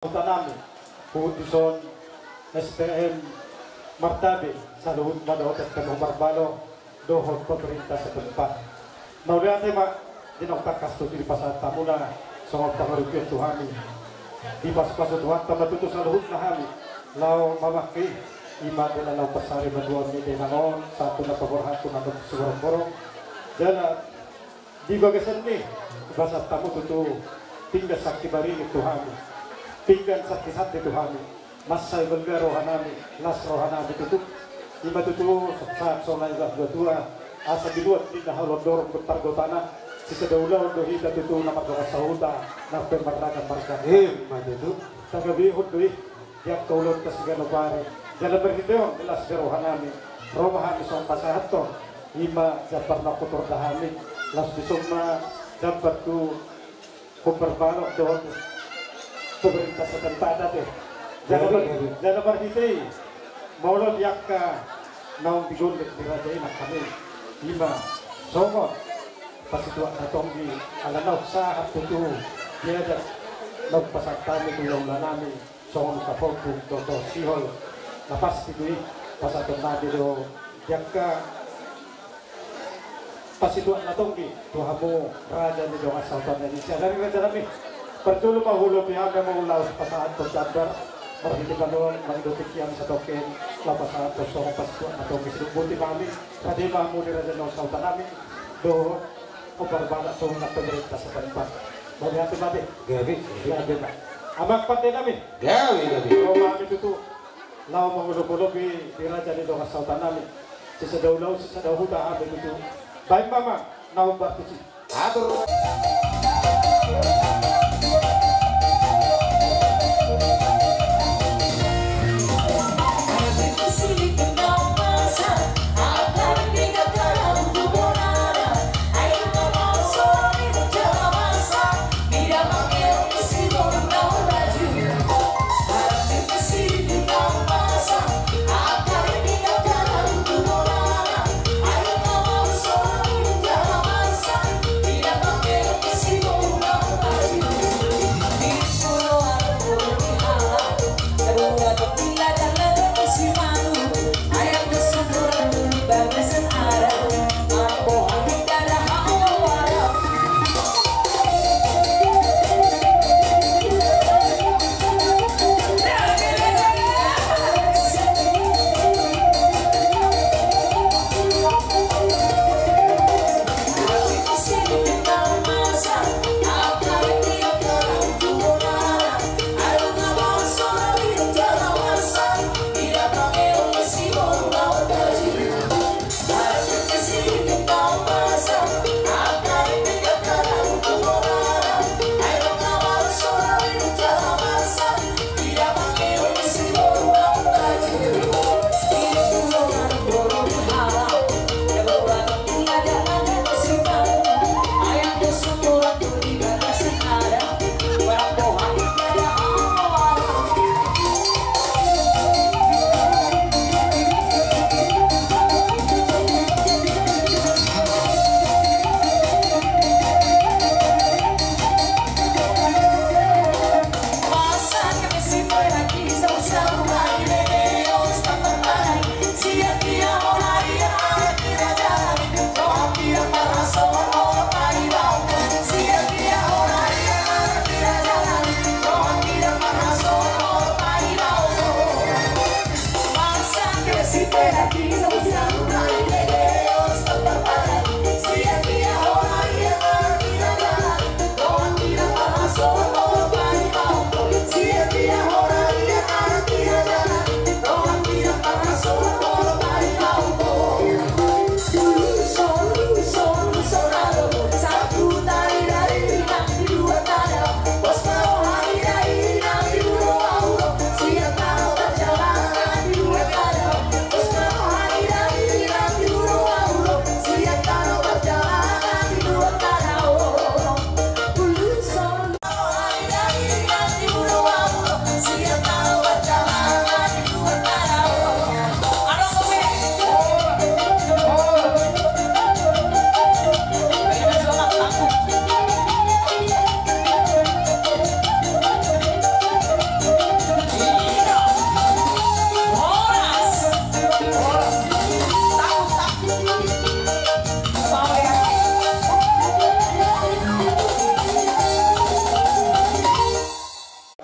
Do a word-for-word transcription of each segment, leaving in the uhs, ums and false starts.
Huta nami, huhut dison S T M Martabe, saluhut ma dohot S T M Ombarbalo, dohot pemerintah setempat. Mauliate ma di naung tangkas tutu dipasahat hamuna songon pangurupion tu hami. Dipasupasu Tuhanta ma tutu saluhutna hami laho mamangke i, ima di na laho pansarian banua ni dainang on sahat tu na paborhat tu na sumorongborong. Jala di bagasan ni i, pasahat hamu tutu pinggan sangkibari ni tu hami, pinggan santisanti tu hami. Mansai balga roha nami, las roha nami tutu. Ima tutu sahat songon na nidok ni natua-tua, asa diluat ni na holong dorong gontar gotana, sisada ulaon do hita tutu na mardongan sahuta, na pe marragam marga. Ima tutu. Tagabihon do i di angka ulaonta siganup ari. Jala marhite on las ni roha nami, ro ma hami songon pasahathon, ima jambar na hutorda hami, laos dison ma jambar tu Ombarbalo dohot pemerintah setempat ate. Jala, jala marhite i, molo di angka naung digolek ni raja i nangkaning, ima songon pasituak na tonggi, ala naung sahat tutu di adat naung pasahat hami tu ulaula nami, songon kapompung dohot sihol, na pasti do i pasahaton nami do di angka pasituak na tonggi tu hamu raja ni dongan sahuta Indonesia. Dari raja nami, parjolo ma hulobi hami ma laos pasahathon jambar, marhite ma on mangido tingki hami satongkin, laos pasahathon songon pasituak na tonggi. Sidung boti ma hami, rade ma hamu di raja ni dongan sahuta nami, dohot Ombarbalo songon na pemerintah setempat. Mauliate ma ate. Gabe. Gabe ma. Amang pande nami. Gabe, gabe. Ro ma hami tutu laho mangolopolopi di raja ni dongan sahuta nami. Sisada ulaon, sisada huta hami tutu. Baen ma amang na hombar tusi. Atur.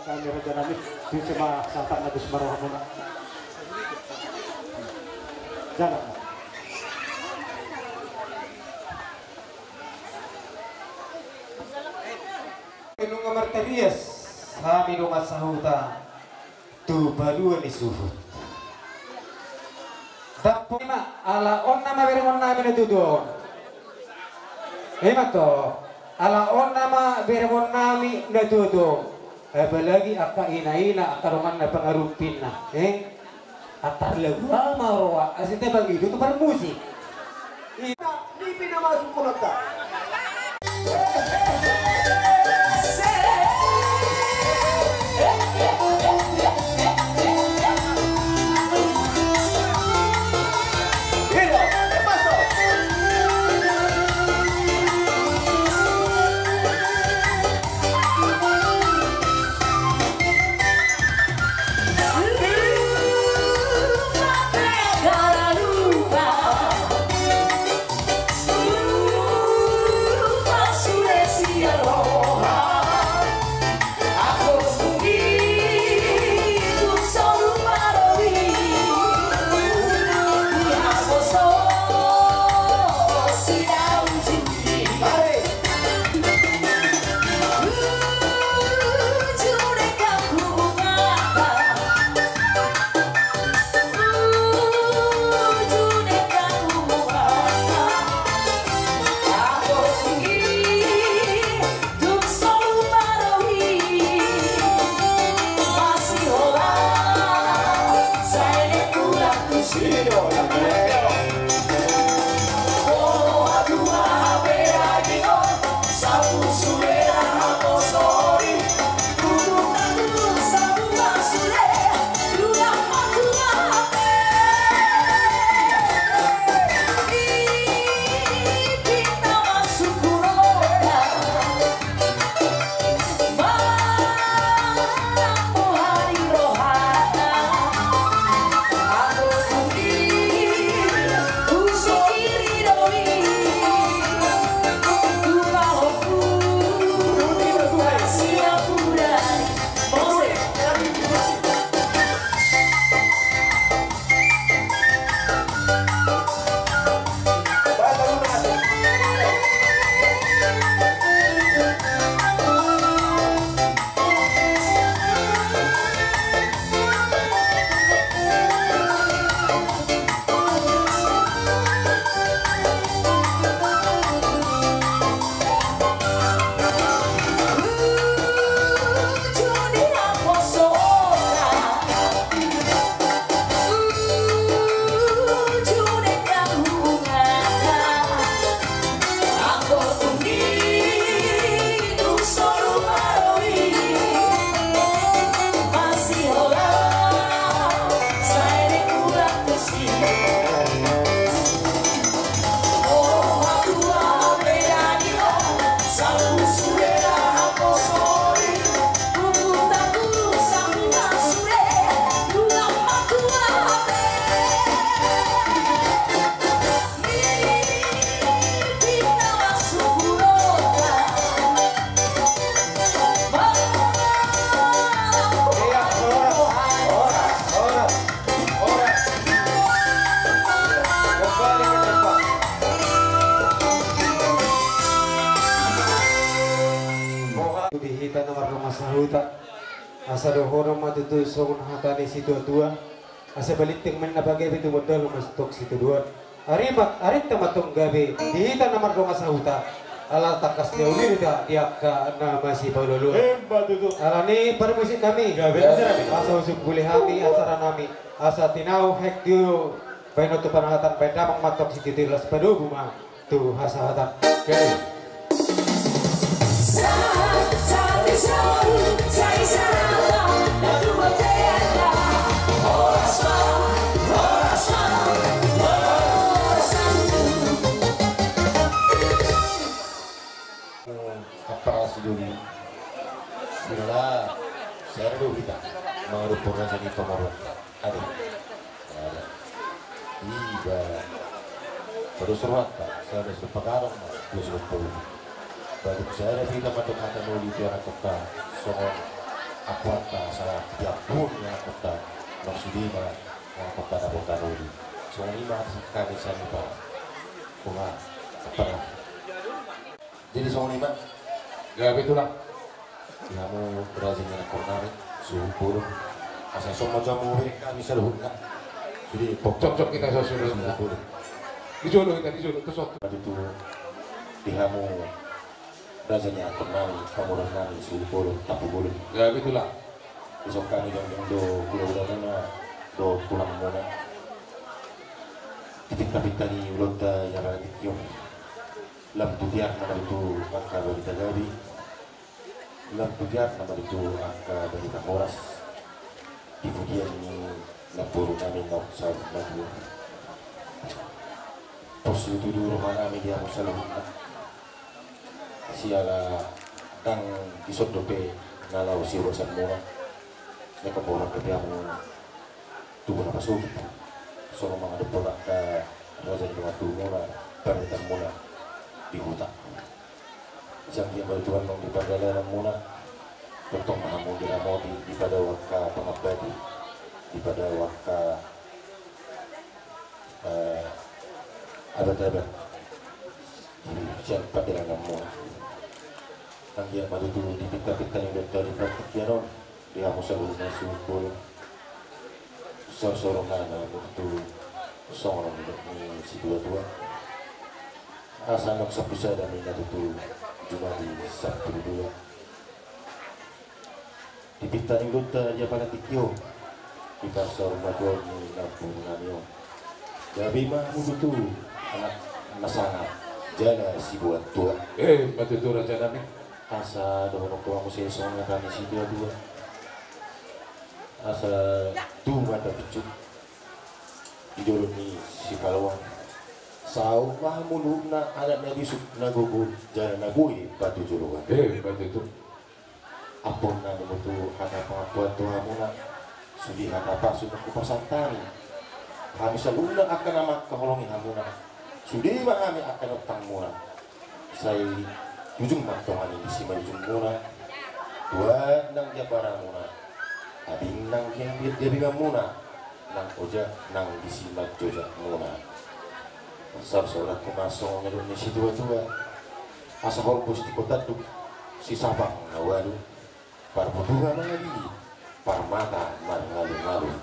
Kami raja nami, di sema satan na dus maroha muna. Jalan. Nunga martarias hami dongan sahuta tu palua ni suhut. Dapot ma, ala on nama berengonnami na tutu on. Ima to, ala on nama berengonnami na tutu on. Apalagi angka ina-ina, angka donganna pangarumpinna, eh? Antar lagu ama roa, asa tapangido tu parmusik. Ina, nipi na masuk punakta. Di hita na mardongan sahuta, asa dohonon ma tutu songon hata ni situatua. Asa balintang ma ninna pagabe, tumundalhon ma tong situduon. Arimat, arinta ma tong gabe di hita na mardongan sahuta. Ala tangkas ni uli hita di angka na masipaolo-oloan. Emma tutu. Alani i parmusik nami. Gabe, gabe. Asa husungkuli hami acara nami. Asa tinau hek dio, baenon tu panahatan, baen damang ma tong situtu, las padomu ma tu hasahatan. Oke. Amparasi doli. Sila, serbu hita. Mangarumpur nasa di Pamoruan. Aduh. Ada. Iba. Terus ruata, saya ada sepakarong, dua sepakarong. Baru saya ada, kita mandok hata mau di tiara kota, songon. Apuanta salah tiap pun ya kota maksudina ya kota dapotan uli. Songon i ma hami sanipa. Wah, apa dah? Jadi songon i ma. Ya betul lah. Di hamu raja ni anak kor nami suhut bolon. Asa songon jamu be hami saluhutna. Jadi pok cok cok kita suhut bolon. Di jolo kita di jolo tu sok. Di hamu raja ni anak kor nami, pamoruan nami suhut bolon, tampubolon. Ya betul lah. Di son hami jongjong do hulahula muna do tulang muna. Di pinta-pinta ni ulaonta ia raja ni tingki on. Lam tu tiar nama di tu angka barita gabe. Lam tu tiar nama di tu angka barita horas. Di pudian ni namboru nami naung saur matua. Pos situtu roha nami di hamu saluhutna. Siala ndang dison dope na laho siurusan muna. Nangkin borat dope hamu tubu na pasogit. Songon mangadophon angka raja ni dongan tubu muna, panutan muna di huta. Sian dia baru Tuhan nang di pardalanan muna. Tongtong ma hamu diramoti, dipadao angka pangambati, dipadao angka eh, adat-adat. Jadi sian pardalanan muna. Anggiat ma tutu di pinta-pinta ni ulaonta di partingkian on di hamu saluhutna suhut bolon. Saur-saur na na murtu songon nidok ni situa-tua. Asa nang sapu sada mina tutu jumadi sampulu dua. Di pinta ni ulaonta di apala tingki on. Di parsaur matua ni namboru nami on. Gabe ma hamu tutu anak na sangap jala siboan tua. Eh, ma tutu raja nami. Asa dohonon hamu songon hata ni situa-tua. Asa tu mata picuk di dolok ni Sipaloan. Saur ma hamu luhutna anak na bisuk na gogo jala na boi patujoloan. Eh, ma tutu. Ampuon nami ma tutu hata pangampuan tu hamuna. Sude hata pasu na hupasahat hami. Hami saluhutna angka na mangkaholongi hamuna. Sude ma hami angka na utangmuna. Sai ujung ma tongan i disi ma ujungmuna. Tuat nang jambaramuna. Abing nang gabe, gabinganmuna. Nang oja nang disi ma jojakmuna. Saur-sauran ma songon nidok ni situa-tua. Asa horbo sitingko tanduk, sisapang na ualu. Parbutuha mangalili, parmata marngalu-ngalu.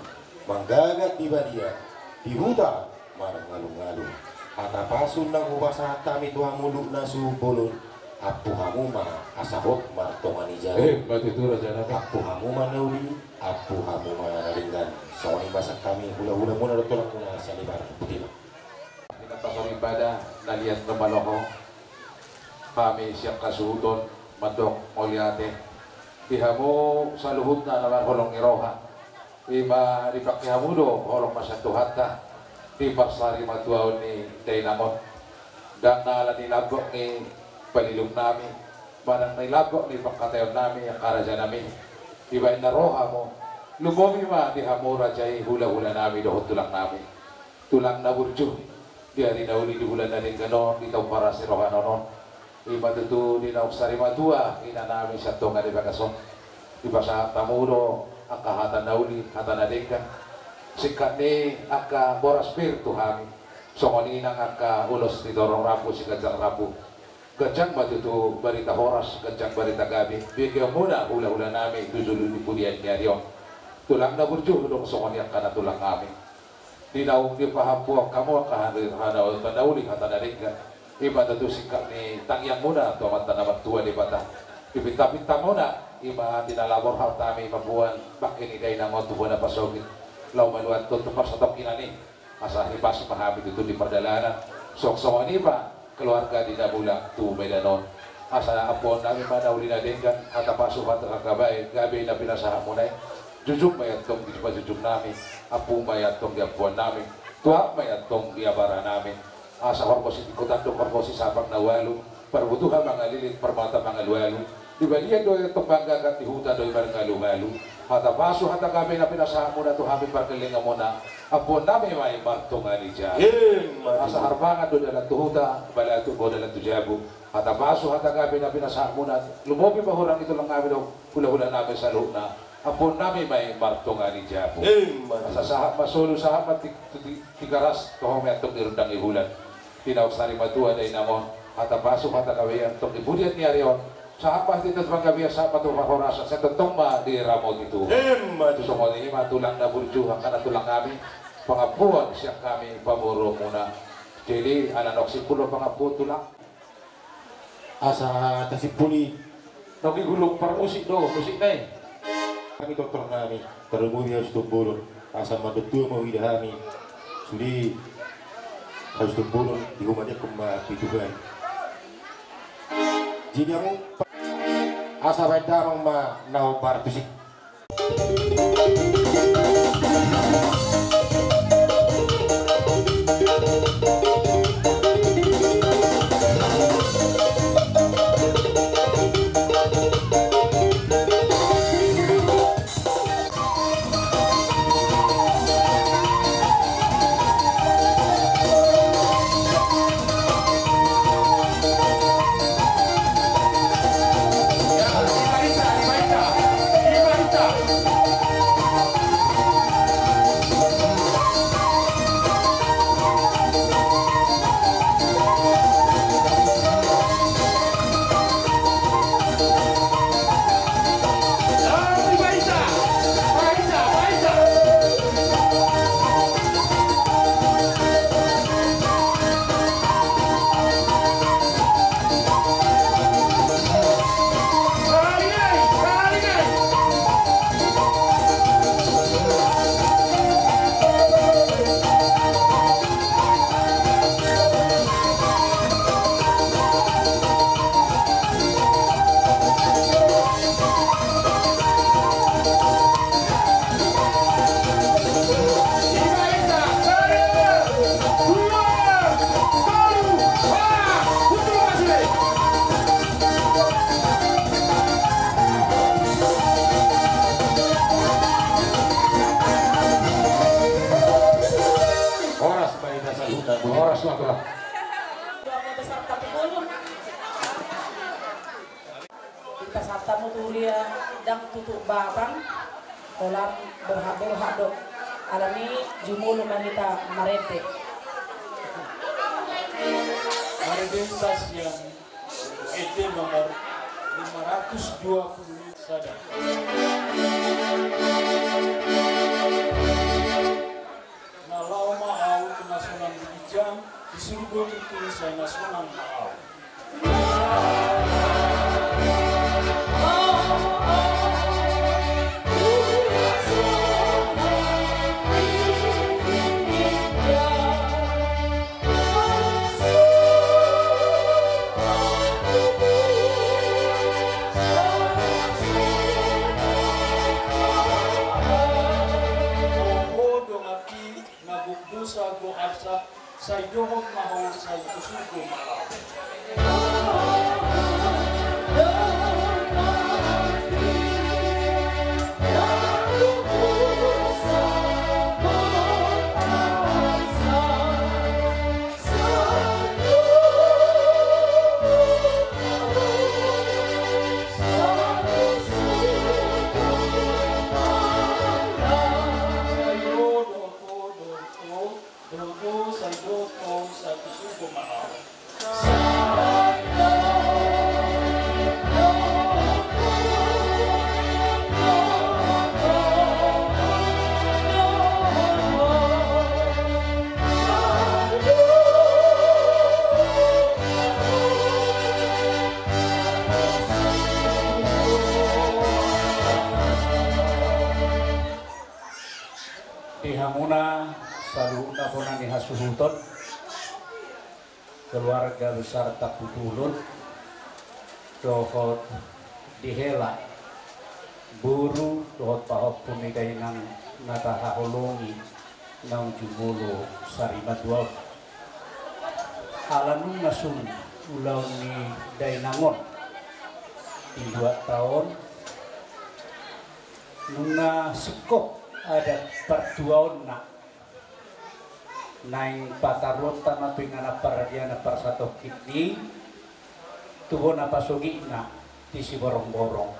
Manggagat di balian, di huta marngalu-ngalu. Hata pasu nang hupasahat hami tu hamu luhutna suhut bolon. Ampu hamu ma asa hot martonga ni jabu. Eh, ma tutu raja nami. Ampu hamu ma na uli, ampu hamu ma na denggan. Songon i ma sian hami hula-hulamuna dohot tulangmuna sanibar putih. Di na pasor ibadah na liat na maloho. Hami sian hasuhuton mandok mauliate di hamu saluhutna na marholong ni roha. Ima dipangke hamu do holong masa Tuhanta di parsari matuaon ni dainang on. Ndang na ala ni lambok ni palilung nami manang na lambok ni pangkataion nami angka raja nami. Dibaen na ro hamu, lumobi ma di hamu raja i hula-hula nami dohot tulang nami. Tulang na burju di ari na uli di bulan na denggan on di taon parasi roha na on. Ima tutu di naung sari matua ina nami sian tonga ni bagas on. Dipasahat hamu do angka hata na uli hata na denggan. Singkat ni angka boras pir tu hami. Songon i nang angka ulos di torong rambu siganjang rambu. Ganjang ma tutu barita horas ganjang barita gabe. Bege muna hula-hula nami tu julu ni pudian ni ari on. Tulang na burju dung songon i angka na tulang nami. Di naung dipahampuon hamu angka hata na uli hata na denggan. Ima tutu singkat ni tangiangmuna tu Amanta na martua Debata. Di pinta-pintamuna ima di na laborhat hami mamboan bangke ni dainang on tu bona pasogit. Laho maluat tu parsatongkinan i. Asa hipas ma hami tutu di pardalanan. Songon i ma keluarga di na mulak tu Medan on. Asa ampuon nami ma na uli na denggan hata pasu hata gabe gabe na pinasahatmuna i. Jujung ma i antong di pajujung nami. Ampu ma i antong di ampuan nami. Tuat ma i antong di abara nami. Asa horbo sitingko tanduk horbo sisapang na ualu. Parbutuha mangalili parmata mangalu-alu. Di balian do i antong manggagat di huta do i marngalu-ngalu. Hata pasu hata gabe na pinasahatmuna tu hami pargellenganmuna. Ampuon nami ma i martonga ni jabu. Asa harbangan do dalan tu huta balatuk do dalan tu jabu. Hata pasu, hata gabe na pinasahatmuna, lumobi ma hurang i tulang nami dohot hulahula nami saluhutna. Ampuon nami ma i martonga ni jabu. Emma tutu. Asa sahat ma solu, sahat ma ti-, ti-, Tigaras, toho ma i antong di rondang ni bulan. Tinauk sari matua dainang on, hata pasu, hata gabe i antong di pudian ni ari on. Sahat ma tu panggabean, sahat ma tu parhorasan, sai tongtong ma diramoti Tuhan. Emma tutu. Songon i ma tulang na burju, angka na tulang nami, pangampuon sian hami pamoruonmuna. Jadi, ala naung simpul do pangampuon tulang. Asa tasimpuli. Naung digulung parmusik do musikna i. Hami tortor nami, tarlumobi hasuhuton bolon, asa mandok tua ma huida hami. Sude hasuhuton bolon, dihumaniakkon ma pituhai. Jadi hamu, asa baen damang ma na hombar tusi. Horas ma hita saluhutna. Horas ma tulang. Keluarga besar Tampubolon. Hita sahat hamu tu huria, ndang tutup batang, holan borhat-borhat do. Alani jumolo ma hita marende. Marende hita sian ende nomor lima ratus dua puluh sada. Na laho ma au tu na sonang di ginjang, di surgo tutu sai na sonang ma au. Oho, donganki na gok dosa, gok arsak, sai dohot ma ho, sai tu surgo ma laho. Di hamuna saluhutna bona ni hasuhuton, keluarga besar Tampubolon, dohot di hela boru dohot pahompu ni dainang na tahaholongi naung jumolo sari matua on. Ala nunga sun ulaon ni dainang on di luat taon, nunga singkop adat partuaonna. Naeng pataruonta ma tu inganan paradiana parsatongkin i, tu bona pasogitna di Siborongborong.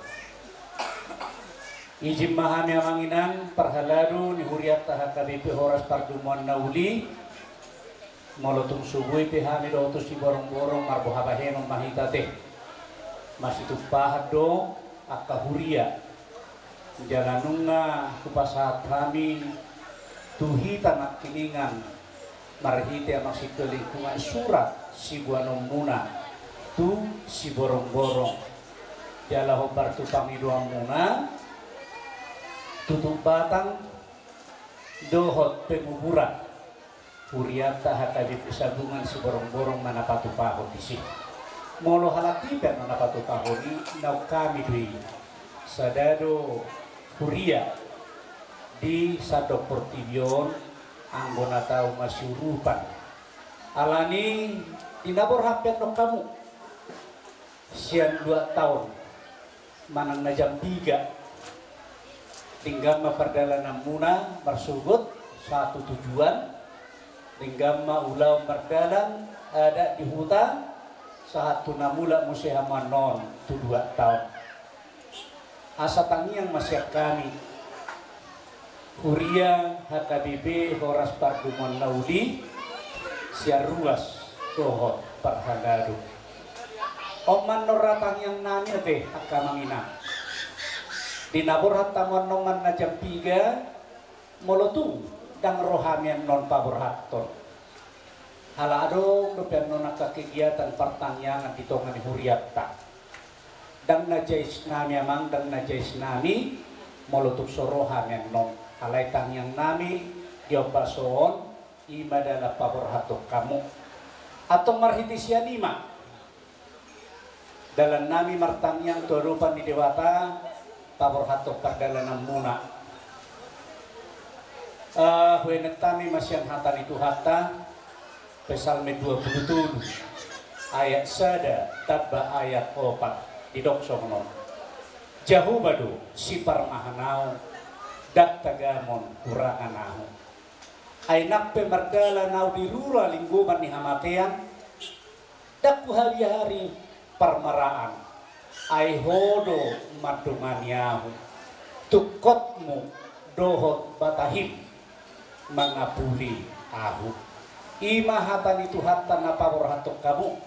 Ijin ma hami amang inang parhalado ni hurianta H K B P Horas Pardumuan na Uli, molo tung so boi pe hami dohot tu Siborongborong marboha bahenon ma hita te. Masitumpahan do angka huria. Jala nunga hupasahat hami tu hita nangkiningan marhite amang sintua lingkungan surat siboanonmuna tu Siborongborong. Jala hombar tu pangidoanmuna tutup batang dohot penguburan hurianta H K B P Sabungan Siborongborong ma na patupahon disi. Molo halak i pe na patupahon i, naung hami do i. Sada do huria di sandok portibi on, anggo na tau masiurupan. Alani di na borhat pe annon hamu sian luat taon manang na jam piga. Denggan ma pardalananmuna marsogot sahat tu tujuan. Denggan ma ulaon mardalan adat di huta sahat tu na mulak muse hamu annon tu luat taon. Asa tangiang ma sian hami huria H K B P Horas Pardumuan na Uli sian ruas dohot parhalado. On ma annon ra tangiang nami ate angka amang inang. Di na borhat hamu annon ma na jam piga, molo tung ndang ro hami annon paborhathon. Ala adong dope annon angka kegiatan partangiangan di tonga ni hurianta. Ndang na jais nami amang, ndang na jais nami molo tung so ro hami annon. Alai tangiang nami di ombas on, i ma dalan paborhathon hamu. Antong marhite sian i ma dalan nami martangiang tu adopan ni Debata paborhathon pardalananmuna. Eh, huenet hami ma sian hata ni Tuhanta, Psalmen dua pulu tolu ayat sada tamba ayat opat, didok songon on: Jahowa do siparmahan ahu, ndang tagamon hurangan ahu. Ai nang pe mardalan ahu di rura linggoman ni hamatean, ndang huhabihari parmaraan, ai Ho do mandongani ahu. Tungkotmu dohot batahim mangapuli ahu. I ma hata ni Tuhanta na paborhathon hamu.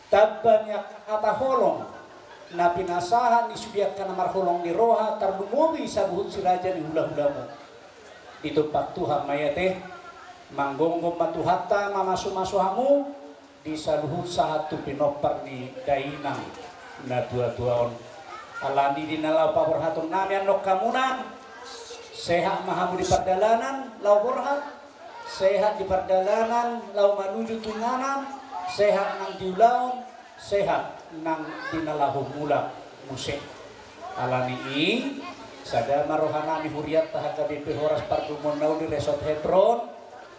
Tamba ni angka hata holong na pinasahat ni sude angka na marholong ni roha tarlumobi saluhut si raja ni hulahulamu. Ditumpak Tuhan ma i ate. Manggomgom ma Tuhanta mamasumasu hamu di saluhut sahat tu pinompar ni dainang na tuatua on. Alani di na laho paborhathon nami annon hamuna, sehat ma hamu di pardalanan laho borhat, sehat di pardalanan laho manuju tu inganan, sehat nang di ulaon, sehat nang di na laho mulak muse. Alani i, sada ma roha nami hurianta H K B P Horas Pardumuan na Uli Resort Hebron,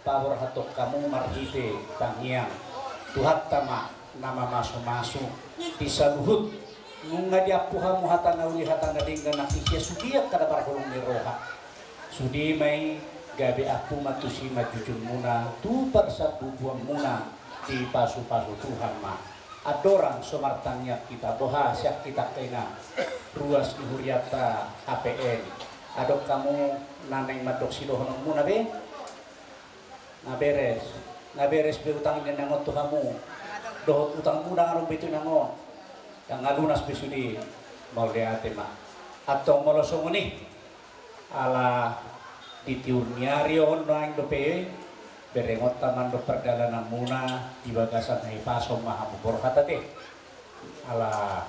paborhathon hamu marhite tangiang. Tuhanta ma na mamasumasu di saluhut. Nunga diampu hamu hata na uli hata na denggan nang isia sude angka na marholong ni roha. Sude ma i, gabe ampu ma tusi manjujungmuna tu parsambubuanmuna, dipasupasu Tuhan ma. Andorang so martangiang hita, boha sian hita angka inang ruas ni hurianta H P N? Adong hamu na naeng mandok sidohononmuna be? Na beres, na beres be utang ni inang on tu hamu. Dohot utangmu ndang adong be tu inang on. Ndang na lunas be sude. Mauliate ma. Antong molo songon i, ala di tiur ni ari on naeng dope, berengonta mandok pardalananmuna di bagasan hahipason ma hamu borhat ate. Ala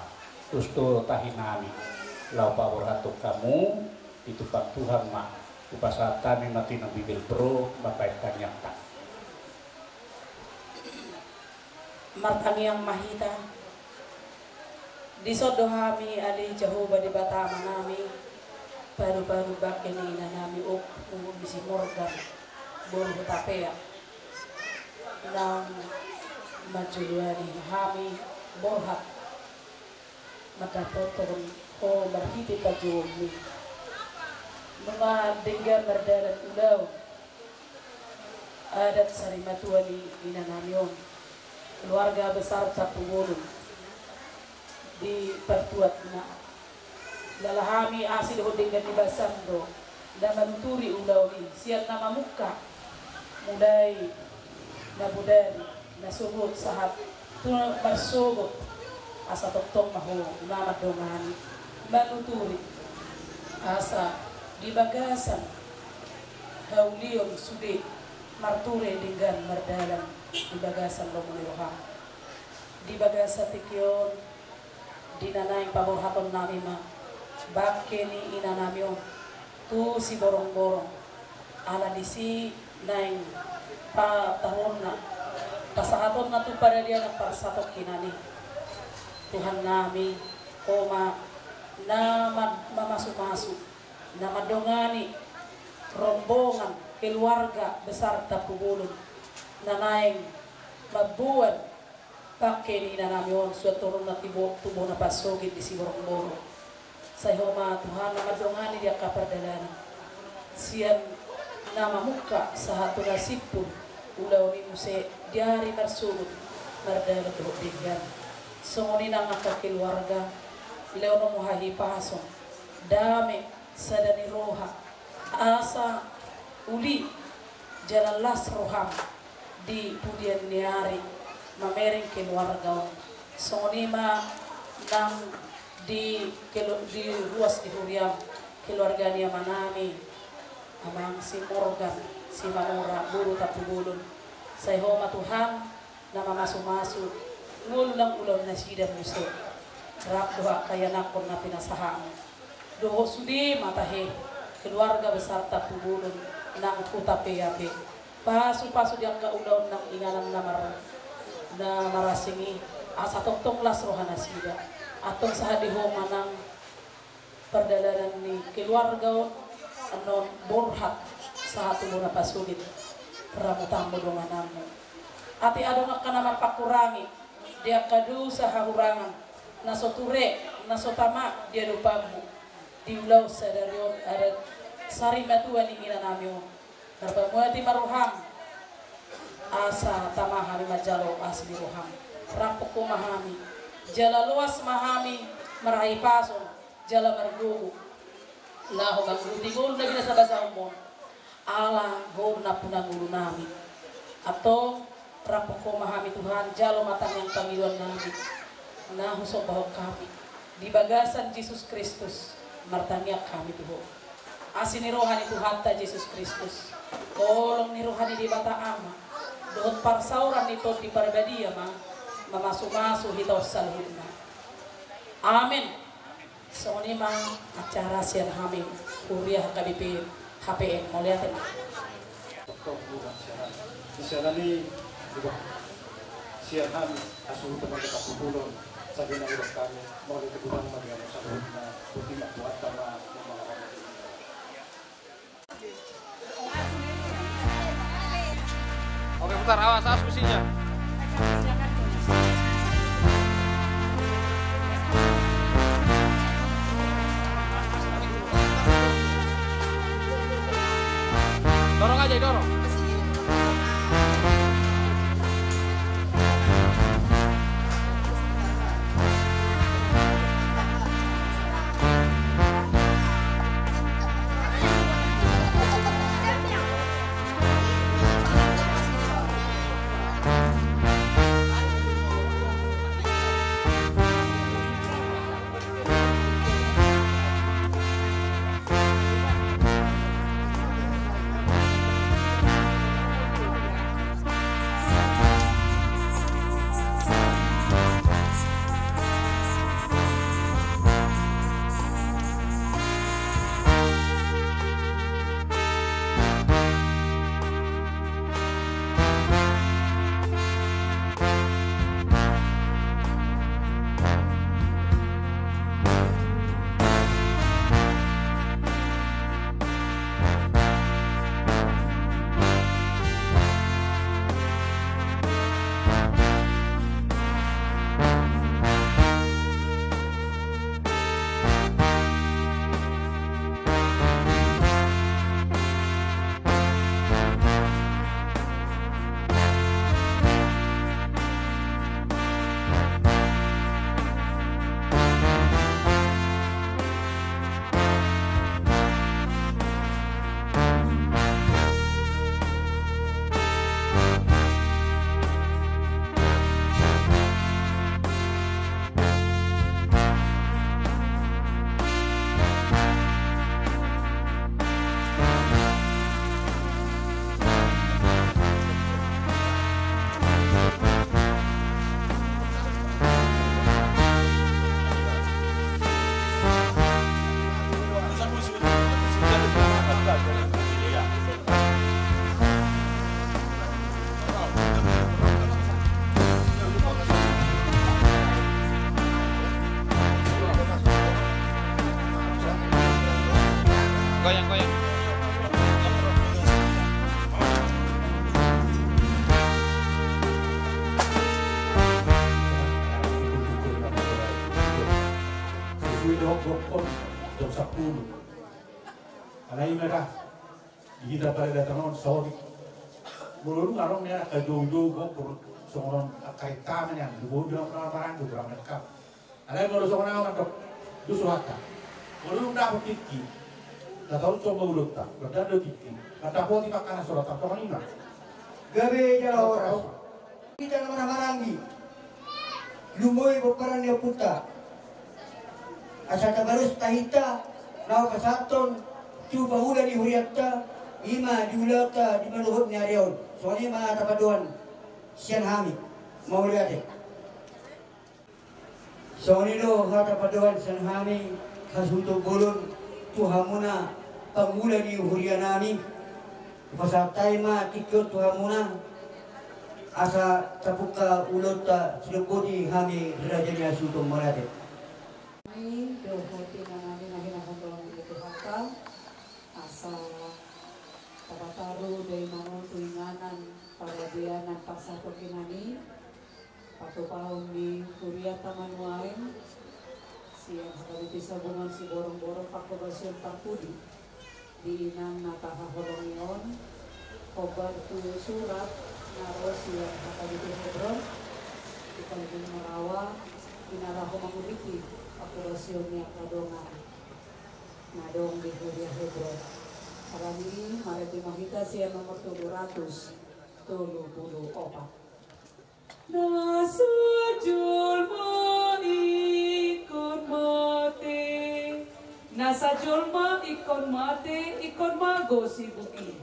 tustu tahi nami laho paborhathon hamu, ditumpak Tuhan ma. Hupasahat hami ma tu inang Bibelvrouw mambahen tangiangta. Martangiang ma hita. Dison do hami ale Jahowa Debata Amanami, padupaduan bangke ni inanami ompu ni si Morgan boru Hutapea, naung manjoloani hami borhat mandapothon Ho marhite pajouonmi. Nunga denggan mardalan ulaon adat sarimatua ni inanami on, keluarga besar Tampubolon. di partuatna. Jala hami asi dohot denggan ni bagasna do na manuturi ulaon i sian na mamungka mulai na bodari na sogot sahat tu na marsogot, asa tongtong ma ho na mandongani manuturi, asa di bagasan haulion sude marture denggan mardalan di bagasan lomo ni roham. Di bagasan tingki on, di na naeng paborhatonnami ma bangke ni inanami on tu Siborongborong, ala disi naeng patahonna, pasahatonna tu Paradianan parsatongkinan i. Tuhannami, Ho ma na ma-, mamasumasu, na mandongani rombongan keluarga besar Tampubolon na naeng mamboan bangke ni inanami on suanhononna tu bo-, tu bona pansogit di Siborongborong. Sai Ho ma Tuhan na mandongani di angka pardalanan sian na mamungka sahat tu na simpul ulaon i muse di ari marsogot mardalan dohot denggan. Songon i nang angka keluarga, lehonon ma hahipason, dame, sada ni roha, asa uli jala las roham di pudian ni ari mamereng keluarga on. Songon i ma nang di kelu-, di ruas di huriam, keluarga ni amanami, Amang si Morgan Simanora boru Tampubolon. Sai Ho ma Tuhan na mamasumasu, ngolu nang ulaon nasida muse, rap dohot angka ianakhon na pinasahatna. Dohot sude ma tahe keluarga besar Tampubolon nang Huta P A P. Pasupasu di angka ulaon nang inganan na mar-, na marasing i, asa tongtong las roha nasida. Antong sahat di Ho ma nang pardalanan ni keluarga on, annon borhat sahat tu bona pasogit, ramotanmu dongananmu. Atik adong angka na marpangkurangi di angka dosa hahurangan na so ture, na so tama di adopanmu di ulaon sadari on, adat sari matua ni inanami on. Marpamuati ma roham, asa tama hami manjalo asi ni roham. Rampok Ho ma hami, jala loas ma hami marhahipason jala margogo laho mangurupi ngolu na binasabasahonmu on, ala Ho nampuna ngolunami. Antong rampok Ho ma hami Tuhan, jalo ma tangiang pangidoannami na husombahon hami di bagasan Jesus Kristus, martangiang hami tu Ho. Asi ni roha ni Tuhanta Jesus Kristus, holong ni roha ni Debata Ama, dohot parsaoran ni Tondi Parbadia ma mamasumasu hita on saluhutna. Amen. Songon i ma acara sian hami huria H K B P H P N. Mauliate ma. Tongtong murah siaran. Di siaran i, sian hami, asuhuton ma di Tampubolon, sadia na hudok hami, mauliate godang ma di hamu saluhutna, boti ma Tuhanta ma mamangaramoti. Oke, putar. Awas, awas besinya. Dorong aja, dorong. Jam sampulu. Alai ima da di hita paradatan on saotik. Molo dung adong ni angka joujou gompur songon on angka renta ma nian, di boru di angka maranggi, di angka renta. Alai molo songon au mandok, dos rohanta. Molo dung dapot tingki, na taon somba ulaonta, gondang do tingki, mandapoti pakana sorata, songon i ma. Gabe jala horas. Hita na marhahamaranggi, lumoi pomparan ni ompunta, asa tabalos tahinta laho pasahathon tu pangula ni hurianta, ima di ulaonta di manuhot ni ari on. Songon i ma tapadoan sian hami, mauliate. Songon i do hata padoan sian hami hasuhuton bolon tu hamuna pangula ni huria nami. Pasahat hami ma tingki on tu hamuna asa tapungka ulaonta sidohoti hami di raja ni hasuhuton, mauliate. Hami dohot inanami na hinahondolan ni Tuhanta, asa tapataru dainang on tu inganan paradianan parsatokinan i. Patupaon ni huriata ma nuaeng sian Hakabitisabungan Siborongborong Panghobasion Parpudi di inang na tahaholongi on, hombar tu surat na ro sian Hakabiti Hebron di Tanjung Marawa, di na laho manguripi panghobasion ni angka dongan na adong di huria Hebron. Alani i marende ma hita sian nomor tolu ratus tolu pulu opat. Na sajolma ingkon mate, na sajolma ingkon mate, ingkon mago sibuk i.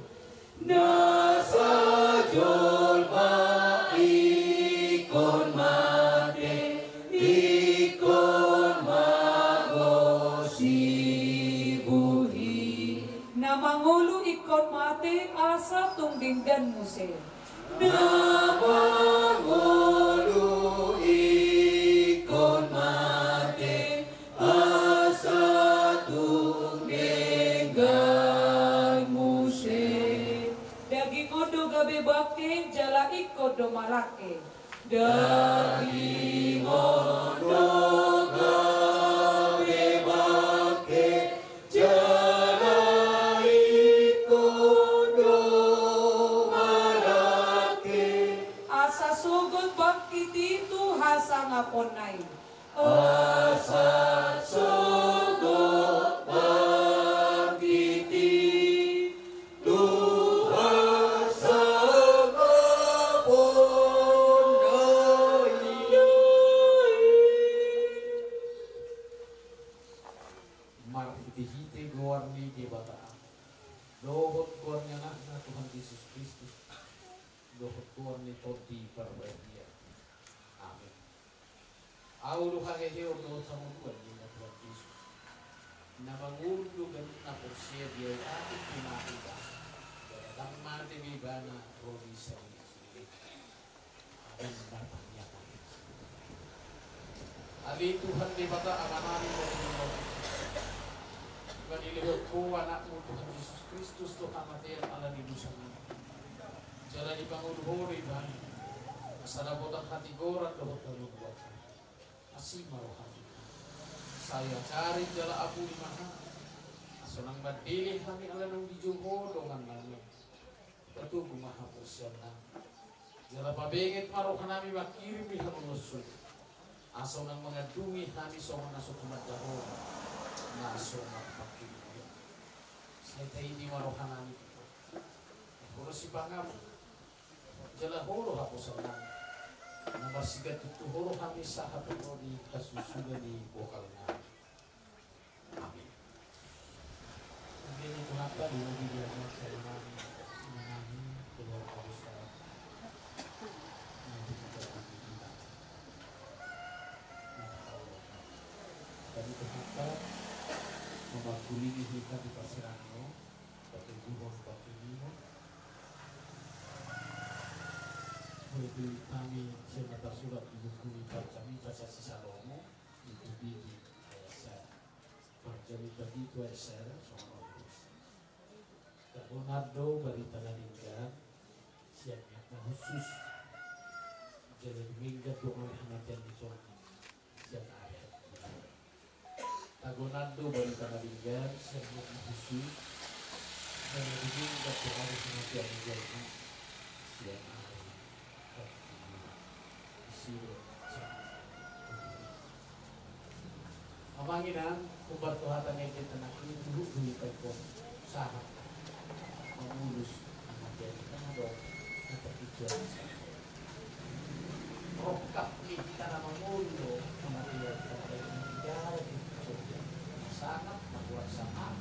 Na sajolma ingkon mate, ingkon mago sibuk i. Na mangolu ingkon mate, asa tung denggan muse. Na mangolu ingkon mate, asa tung denggan muse. Daging on do gabe bangke, jala ingkon do malangke. Daging on do gabe bangke, jala ingkon do malangke. Asa sogot bangkit i tu hasangaponna i. Asa sogot bangkit i tu hasangaponna i. Marhitehite goar ni Debata, dohot goar ni Anakna Tuhan Jesus Kristus, dohot goar ni Tondi Parbadia. Amin. Ahu do haheheon dohot hangoluan, ninna Tuhan Jesus, na mangolu do ganup na porsea di ahu, atik tu na hudok. Jala ndang mate be ibana ro di sahali-sahali. Amin. Martangiang ma hita. Ale Tuhan Debata Amanami, Ibana dilehon Ho Anakmu Tuhan Jesus Kristus tu hamatean ala ni dosanami. Jala dipangolu Ho do ibana asa dapotan hatigoran dohot hangoluan. Asi ma roham. Sai ajari jala apuli ma hami, asa unang mandele hami ala naung dijou Ho dongannami. Patogu ma haporseaonnami. Jala pabenget ma rohanami manghirim di hangoluan solu, asa unang mangandungi hami songon na so tumanda Ho, na so marpanghirim. Sai taidi ma rohanami. Ho do sipanganon, jala Ho do haposanami. Na marsigantung tu Ho do hami sahat tu ro di hasusunan ni bohalnami. Amin. Amin. Tuhanta, di na di dia masa imam, imam, keluarga besar. Nanti kita akan kita. Nah, Allah. Kami Tuhanta, mamakulingi hita di parsirangan, pakai buhon, pakai limo. Itu kami sian na tarsurat di buku ni Parjamita sian si Salomo, itu di, di ayat saya. Parjamita pitu ayat sada songon on. Taboan do barita na denggan sian na khusus. Jala dumenggan do mari hamatean dison sian ari. Tagonan do barita na denggan sian Buku Suci, na denggan tu ari hamatean ni jolma sian ari partingkian. Disi do. Amang inang, umbar tu hata ni ende tanaki, dulu dulu taikon sahat mamulus hamatean ni tano do na terkecuali. Rongkap ni hita na mangolu do hamatean ni tano do, negara di Jogja. Na sangap, na hurang sangap,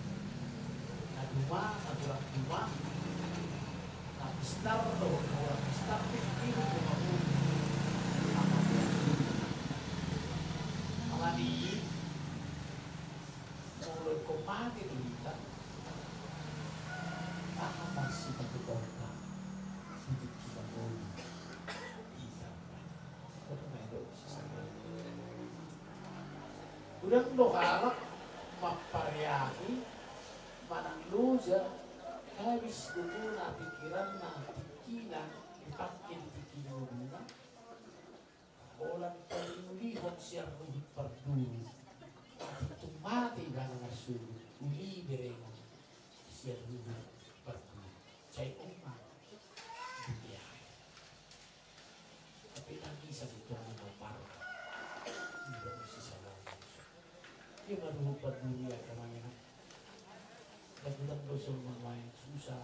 na duma, na hurang duma, na pistar do, na hurang pistar, di hita do mangolu hamatean ni tano. Alani i, molo ingkon mate do hita, aha ma sipatupaonta di tingki na mangolu hita? Godang do halak mampareahi manang loja, habis gogona, pikiranna, tingkina, dipake di tingki ni ngoluna. Holan paliulihon sian ruhut parduru. Tung mate ibana marsogot, uli berengon sian ruhut parduru. Sai on ma. Dia. Tapi nangis saja tu anak parah. Tidak mesti salah. Dia baru buat dunia kemana? Dagudan do songon mamaen susa.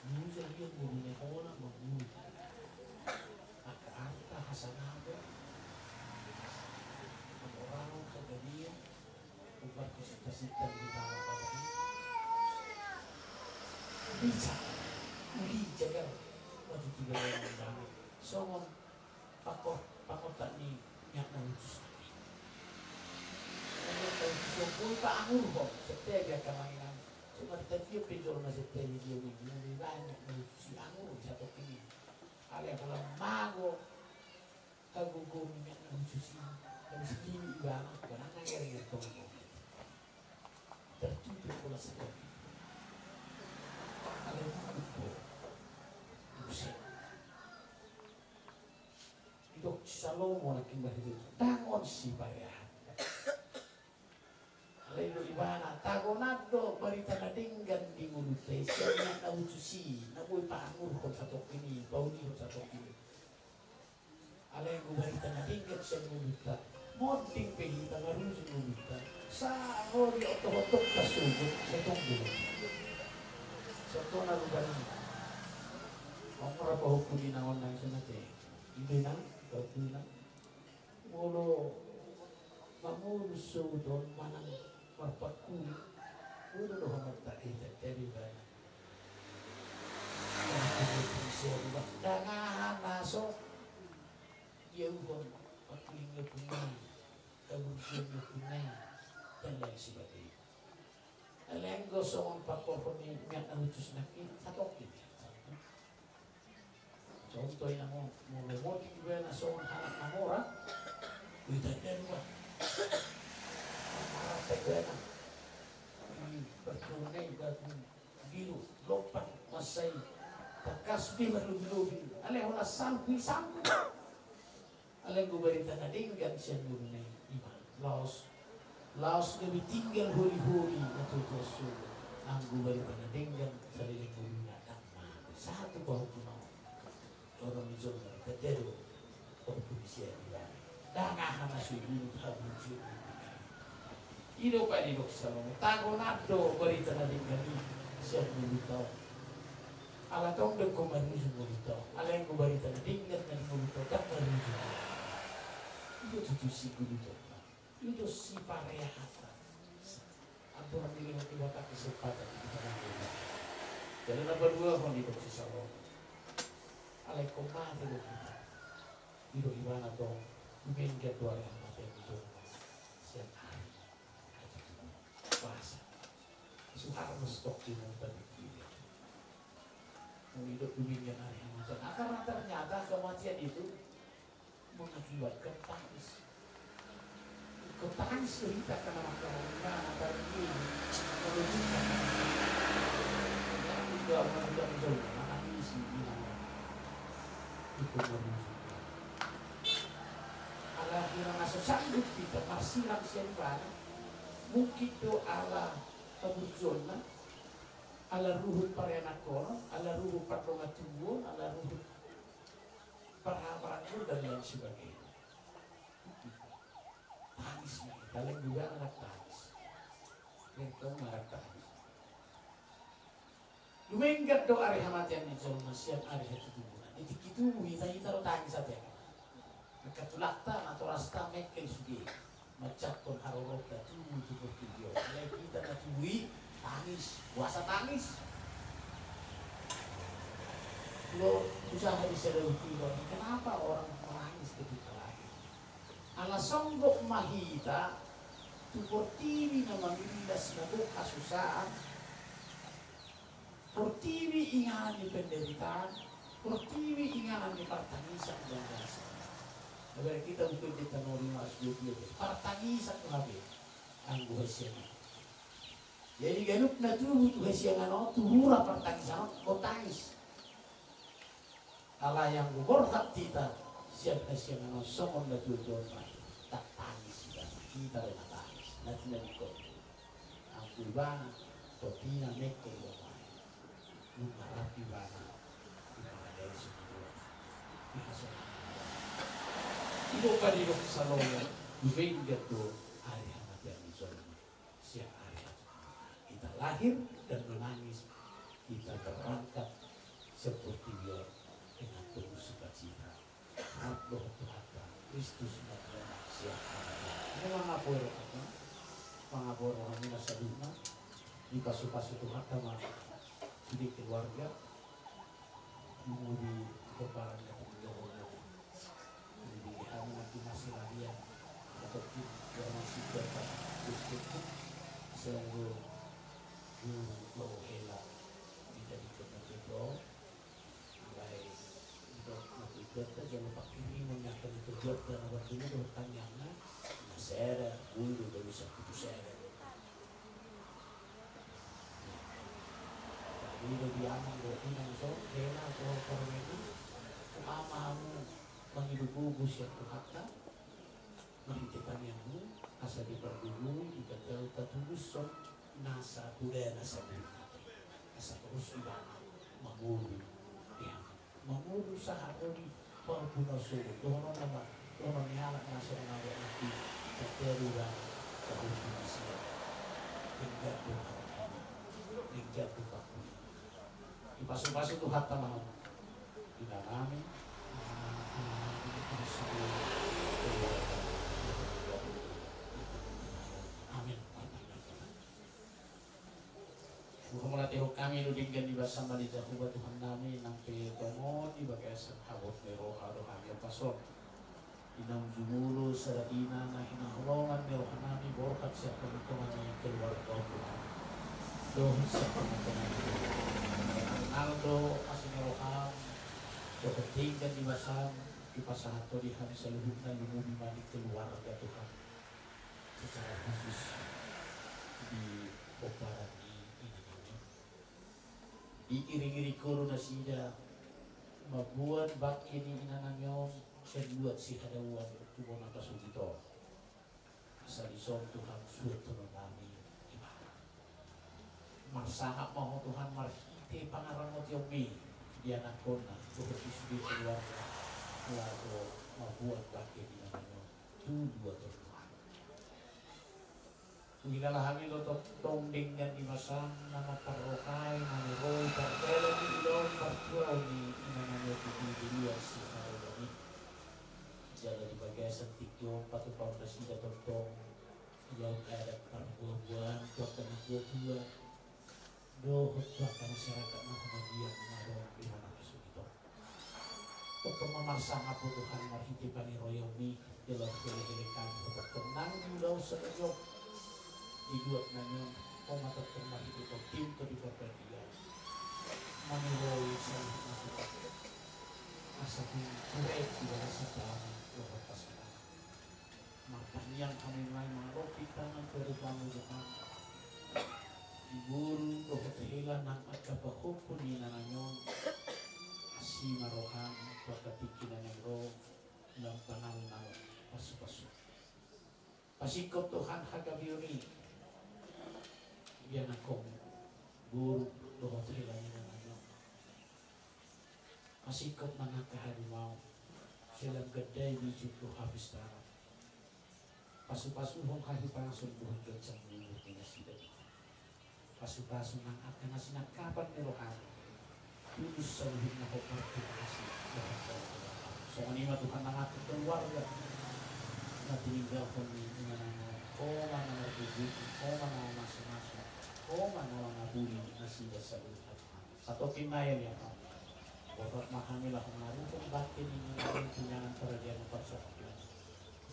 Musa dia guru ni hona mangulu. Angka arta hasanaga. Angka orang kagadian. Umbar kesinta-sinta di dalam badan. Bisa. Uli jagar. Waktu tiga orang banget. Songon Pako, pangontak ni miak na ucus nai. Miak na ucus on boi paangurhon, sette dia kamaingan. Cuma tadi pe jolma sette dia ni, dia ni banyak na ucus i, angur di satongkin i. Alai holan mago hagogoon ni miak na ucus i. Habis i ibana, ibana na ngeri-ngeri tong. Tertutup holan sette. Alai tutup. Buset. Didok si Salomo nangkin marhite, ndang on sipareahan. Alai didok ibana, tagonan do barita na denggan di ngolunta i sian miak na ucus i, na boi paangurhon satongkin i, paulihon satongkin i. Alai anggo barita na denggan sian ngolunta, monding pe hita maruju ngolunta, sai ro di oto-oto tasogot, sai tong do. Sai tong na rupani. Amang ra pahompu ni inang on nang songon i. Inang, pahompu inang. Molo mamolus sogot on manang marpangkuling, molo do hamar tak hita jadi bana. Ndang aha na so diauhon pangkuling ni ompung nai, haburjuon ni ompung nai, dan lain sebagainya. Alai anggo songon pangkorhon ni miak na ucus nangkin, satongkin. Contoh i na mo, molo monding ibana songon halak na mora, ditanda do ba. Mora pe ibana. Di perkebunan i batu biru, lompat mansai. Tangkas be marlobi-lobi. Alai holan salpu i salpu. Alai anggo barita na denggan sian ngoluna i, ima laos, laos gabe tinggal holi-holi na tuatua so. Anggo barita na denggan saleleng ngoluna, ndang mate. Satu pahompu na on. Orang ni jolma i tanda do pahompu ni sian ibana. Ndang aha na so ibulut hamu jolma. I do pa didok Salomo, tagonan do barita na denggan i sian ngolunta on. Ala tong do ingkon maruju ngolunta on. Alai anggo barita na denggan na di ngolunta on ndang maruju. I do tutu sigulutonna. I do sipareahanna. Ampuran ni Tuhan, Tuhan tak kesempatan di tengah kita. Jadi na paduahon didok si Salomo, alai ingkon mate do hita. I do ibana tong, dumenggan do ari hamatean ni jolma sian ari. Puasa. Suhar mesti tok di muka dikit. Molo didok dumenggan ari hamatean. Nah, karena ternyata kematian itu mengakibatkan tangis. Kau tangis cerita karena maka maka tadi kalau kita tidak menangis di mana itu manusia. Ala hira na so sanggup hita marsilang sian ibana. Mungkin do ala haburjuonna, ala ruhut parianakhonon, ala ruhut pardongan tubuon, ala ruhut parhahamarangkuon dan lain sebagainya. Tangis ma hita, leleng juga anak tangis. Leleng juga anak tangis. Dumenggan do ari hamatean ni jolma sian ari hatubuan. Di tingki tubu hita, hita do tangis ate. Angka tulangta, natorasta mengkel sude manjangkon haroronta tubu tu portibi on. Alai hita na tubu i tangis, boasa tangis? Lo usaha di sada uti, kenapa orang menangis ketika lahir? Ala songgop ma hita tu portibi na mamillas, na gok hasusaan. Portibi inganan ni penderitaan, portibi inganan ni partangisan dan rasa. Agar kita bukan kita mau lima ratus dua puluh, partangisan tu hape anggo hasiangan. Jadi ganup na tubu tu hasiangan on, tu hura partangisan on, on tangis. Alai anggo borhat hita sian hasiangan on, songon na tuatua on ma i, tangis hita, hita do na tangis, na tinadingkon. Anggo ibana, topina mengkel do ma i. Nunga rap ibana, ibana dari sumudona. Ibana songon ibana. Ibo padi dok salomo, dumenggan do ari hamatean ni jolma sian ari hatubuan. Kita lahir dan menangis, kita berangkat seperti dia dengan penuh sukacita. Rap dohot Tuhanta, Kristus ma na sian hami. Ini mangapoi rohanta, mangapoi rohamuna saluhutna, dipasupasu Tuhanta ma sude keluarga, di mudi keparan dapur jabon dapur. Di hami nanti masih latihan, atau di, ya, masih dapat Kristus, selalu guru, guru hela, kita di kemudian. Alai, dok, na tujuanta jolo pangkirimon, na tujuanta na bertemu dohot tangiangna, na sada, bulu, bulu saputu sada. Jadi, lebih aman, dok, inang, so, hela, so, permena, ama, amu, mangido gogo sian Tuhanta, marhite tangiangmu, asa dipargogoi, dipatau, tatubushon, nasa, pudana, sabulan. Asa torus ibana, mangolu, ya. Mangolu sahat ro di parbuna solo, dohonon nama, dohonon ni halak na so na mangolu, tapi ada ibana, tahu di Mesir. Tinggal di mana, tinggal di Papua. Dipasupasu Tuhanta ma hamu. Di dalam nami, anak-anak nami, di sini. Amin. Mauliate ma hami tu denggan ni basa ma di Jahowa Tuhan nami, nang pe tongon di bagasan habot ni roha do hami pasahat. Di naung jumolo sada ina na hinaholongan ni roha nami, borhat sian tongatonga ni keluarga on Tuhan. Dohot sian tongatonga ni keluarga on. Aldo asi ni roham, dohot denggan ni basam, dipasahat Ho di hami saluhutna, lumobi ma di keluarga Tuhan. Secara khusus di pomparan ni inang nami on. Diiringiring Ho do nasida mamboan bangke ni inang nami on, sian luat sihadauan tu bona pasogit on. Asa dison Tuhan suhut tu nami ibana. Marsangap ma Ho Tuhan marhite pangaramotionMi di anakkonna, dohot di sude keluarga, laho mamboan bangke ni inang nami on tu luat on Tuhan. Huhilala hami do tongtong denggan ni basam na mamparrohai, maniroi, pardalan ni ulaon, partuaon ni inang nami on di luat sihadauan i. Jala di bagasan tingki on patupaon nasida tongtong ulaon adat parbuabuaan tu angka natuatua. Dohot tu angka masyarakat na humaliang na adong di hona pasogit on. Tongtong ma marsangap Ho Tuhan marhite paniroionMi, jala marhite hami tongtong nang di ulaon sadari on. Di luat nami on, Ho ma tongtong marhite Tondi Ho di parbadian. Maniroi saluhutna Tuhan. Asa tung turek di bagasan dame dohot hasonangan. Martangiang hami nai mangadopi tangan tu adopanMu Tuhan. Di boru dohot hela nang angka pahompu ni inang nami on. Asi ma rohaM tu angka tingki na naeng ro, lam panalnal pasupasu. Pasingkop Tuhan hagabeon i, Ia na komu boru dohot hela ni na najo. Masingkop nang angka hadumaon, sialam gandai bijut dohot hapistaran. Pasupasuhon hahipason dohot ganjang ni umur ni nasida. Pasupasu nang angka na sinangkapan ni rohana. Tulus saluhutna hot marterima kasih. Songon i ma Tuhan nang angka keluarga na tininggalhon ni inganan on. Ho ma na marbubuti, ho ma na mamasu-masu, ho ma na mangapuli nasida saluhutna Tuhan. Satongkin nai, ale Ama, borat ma hami laho mangaruhon bangke ni inganan on tu inganan paradian parsompian.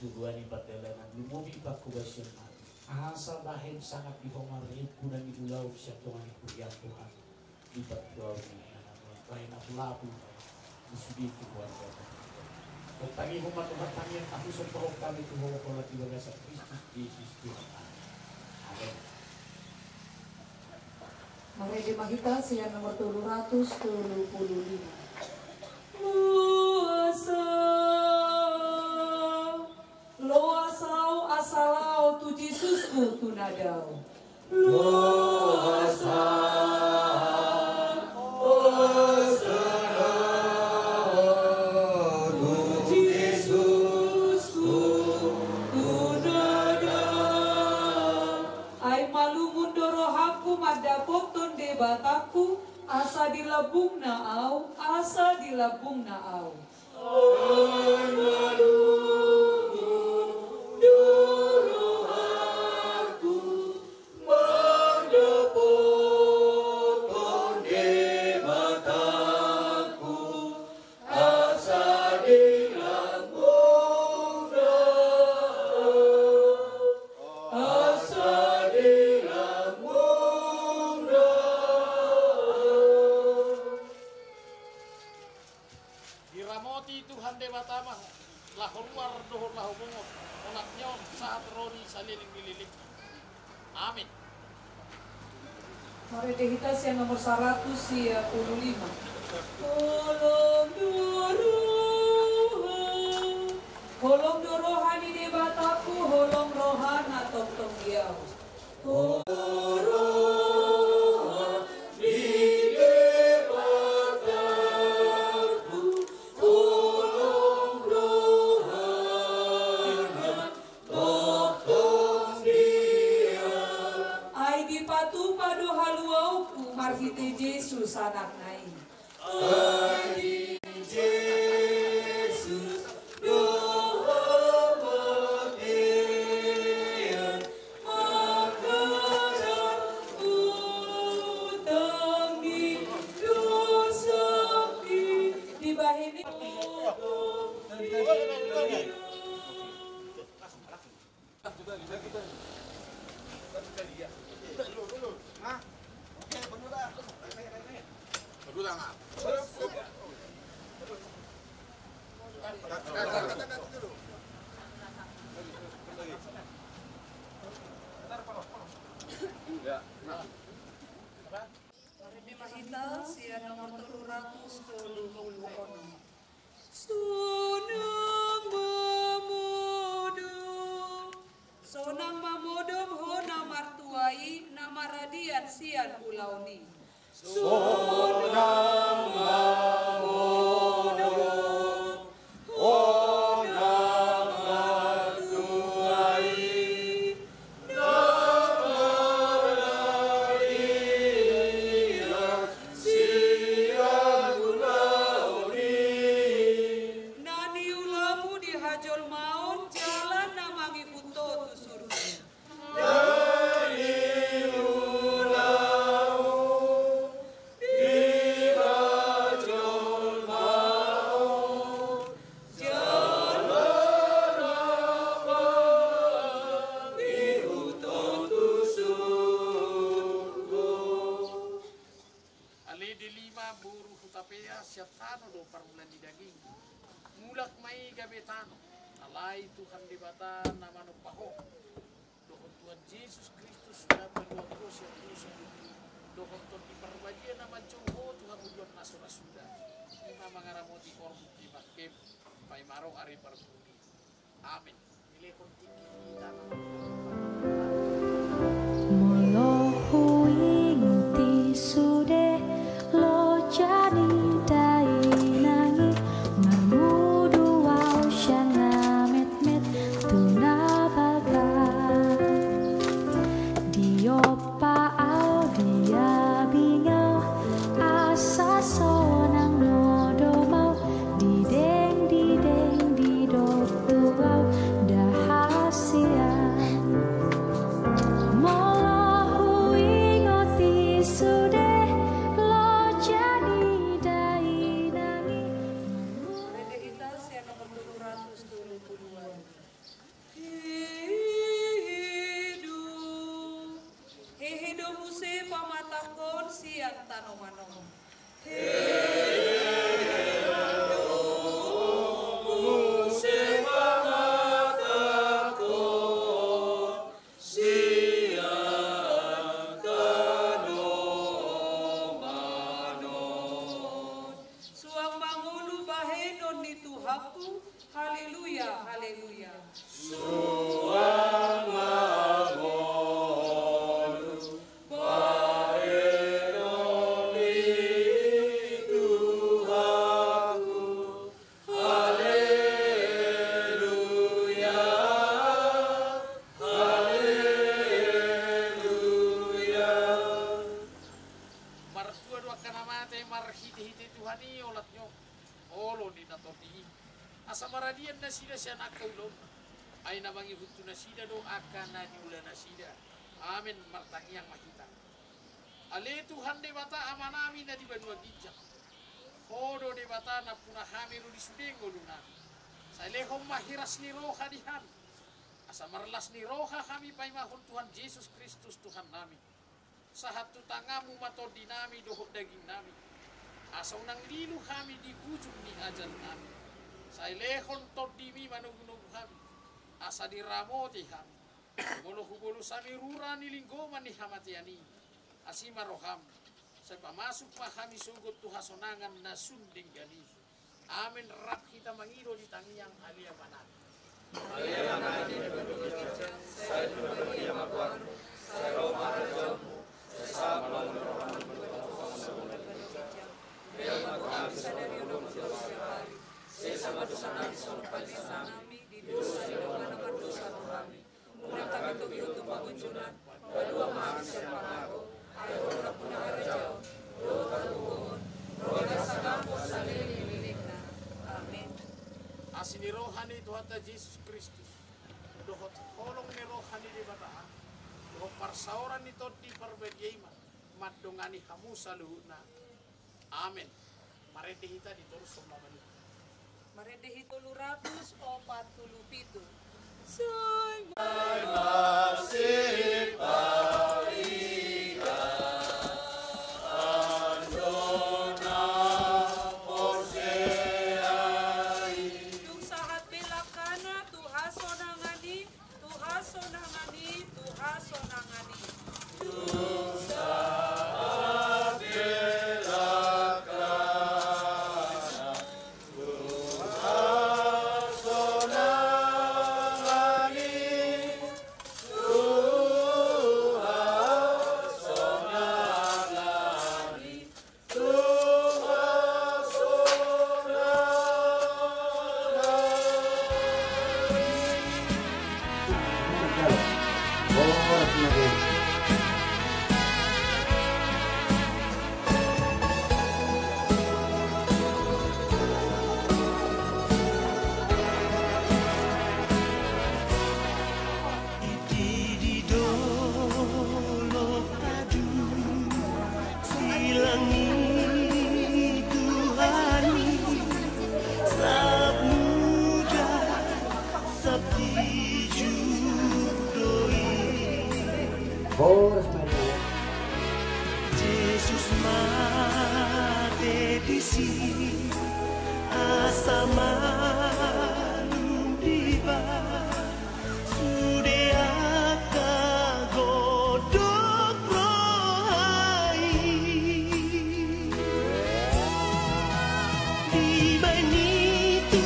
Tuduan ni pardalanan, lumobi pangkobasion nami. Asa bahen sangap di Ho ma riungkuna ni ulaon sian tonga ni huriam Tuhan. Di partuaon ni inganan on, bahen apulapul di sude keluarga. Tangihon ma Tuhan tangiang na husomba hami tu Ho, holan di bagasan Kristus Jesus Tuhan nami. Amen. Marende ma hita sian nomor tolu ratus tolu pulu lima. Loas ahu, loas ahu asa laho tu Jesusku tu na dao. Loas ahu, asa laho tu Jesusku tu na dao. Ai malungun do rohangku mandapothon Debatangku, asa di lambungna ahu, asa di lambungna ahu. Ai malungun do rohangku mandapothon Debatangku, asa di lambungna, asa di lambungna. Diramoti Tuhan Debata ma ho, laho ruar dohot laho bongot, olat ni on sahat ro di saleleng ni lelengna. Amin. Marende hita sian nomor saratus sia pulu lima. Holong do roha, holong do roha ni Debatangku, holong rohana tongtong di ahu. Holong roha ni Debatangku, holong rohana tongtong di ahu. Ai dipatupa do haluaonku marhite Jesus Anakna i. Ai di Jesus do hamateian, mangkaradot hutang ni dosangki, dibahen i. Marende ma hita sian nomor tolu ratus tolu pulu onom. Sonang mamodom, sonang mamodom ho na martua i, na maradian sian ulaon i. Sonang mamodom ho na martua i, na maradian sian ulaon i. Na niulamu di hajolmaon jala na mangihut ho tu surgo. Na niulamu di hajolmaon jala na mangihut ho tu surgo. Ale Delima boru Hutapea, sian tano do parmulaan ni daging. Mulak ma i gabe tano. Alai Tuhan Debata na manompa ho dohot Tuhan Jesus Kristus na paluahon ho sian dosa, dohot Tondi Parbadia na manjou ho tu hangoluan na so ra suda, i ma mangaramoti horbo ni bangkem, paima ro ari parpudi. Amen. Dilehon tingki di tangan. Molo hu Tuhanku, haleluya, haleluya. Suang ma ngolu, bahen on i Tuhanku. Haleluya, haleluya. Martua do angka na mate marhitehite Tuhan i olat ni on, olo ni na tondi i. Asa maradian nasida sian angka ulaonna. Ai na mangihut tu nasida do angka na niulanasida. Amen. Martangiang ma hita. Ale Tuhan Debata Amanami na di banua ginjang, Ho do Debata nampuna hami ro di sude ngolunami. Sai lehon ma hiras ni roha di hami, asa marlas ni roha hami paimahon Tuhan Jesus Kristus Tuhannami. Sahat tu tanganmu ma tondinami dohot dagingnami, asa unang lilu hami di ujung ni ajalnami. Sai lehon tondimi manogunogu hami, asa diramoti hami. Molo hubolus hami rura ni linggoman ni hamatean i, asi ma roham, sai pamasuk ma hami sogot tu hasonangan na sun denggan i. Amen. Rap hita mangido di tangiang Ale Amanami. Ale Amanami na di banua ginjang, sai pinarbadia ma goarmu, sai ro ma harajaonmu, sai sahat ma rohanmu. Lehon ma tu hami sadari on hangoluan siapari. Sesa ma dosanami songon panesanami di dosa ni dongan na mardosa tu hami. Unang hami togihon tu pangunjunan, palua ma hami sian pangago, ai Ho do nampuna harajaon, dohot hagogoon, dohot hasangapon saleleng ni lelengna. Amen. Asi ni roha ni Tuhanta Jesus Kristus, dohot holong ni roha ni Debata, dohot parsaoran ni Tondi Parbadia i ma mandongani hamu saluhutna. Amen. Marende hita di toru somba manit. Marende hita tolu ratus opat pulu pitu. Sai ma- Dung sahat be langkana tu hasonangan i, tu hasonangan i, tu hasonangan i. Di dolok adu silang ni Tuhan i, sap muda sap tijuk do i. Horas Maria. Jesus mate disi asa malum dibahen sude angka godang roha i. Dibahen i tu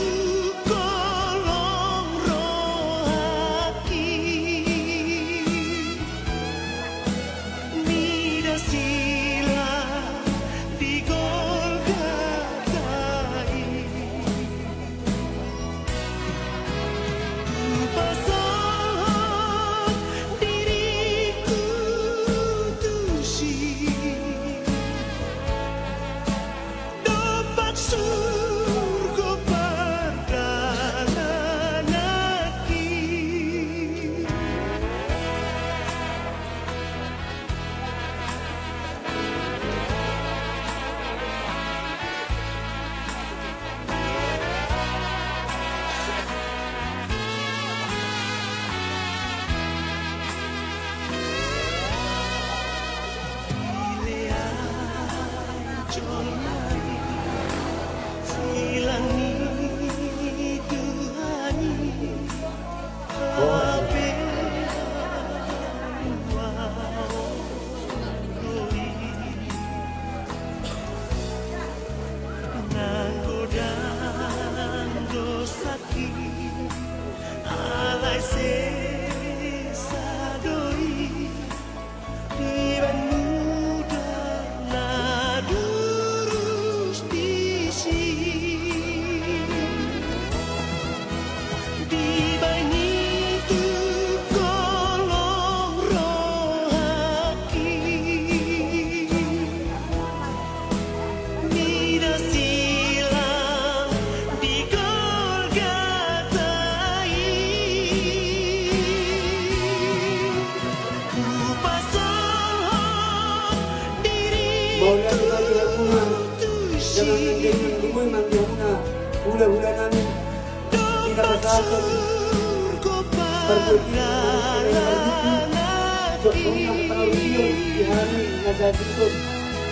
kolong rohangki, mida silang di Golgota i. Hupasahat diringku tusi, dompak surgo pardalananki. Jangan nang denggan, lumobi ma di hamuna hulahula nami. Di na pasahathon parbuat i, songon na panarusion di hami na sahat i.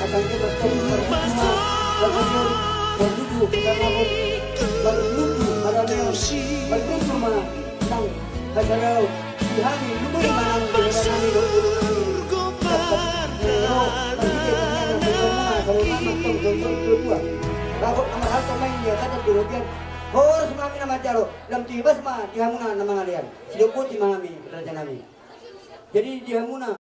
Asa anggiat martubu ma, martubu ma, martubu, martubu, martubu, martubu, martubu ma nang hasadaon di hami, lumobi ma nang di hami dohot boru nami. Dapat, eh, ro, marhite tangiang na saur matua, saur matua, saur matua. Bagot na marhalto ma i, dia kata di rotian. Horas ma hami na manjalo, lam tibas ma di hamuna na mangalean. Sidok boti ma hami, raja nami. Jadi di hamuna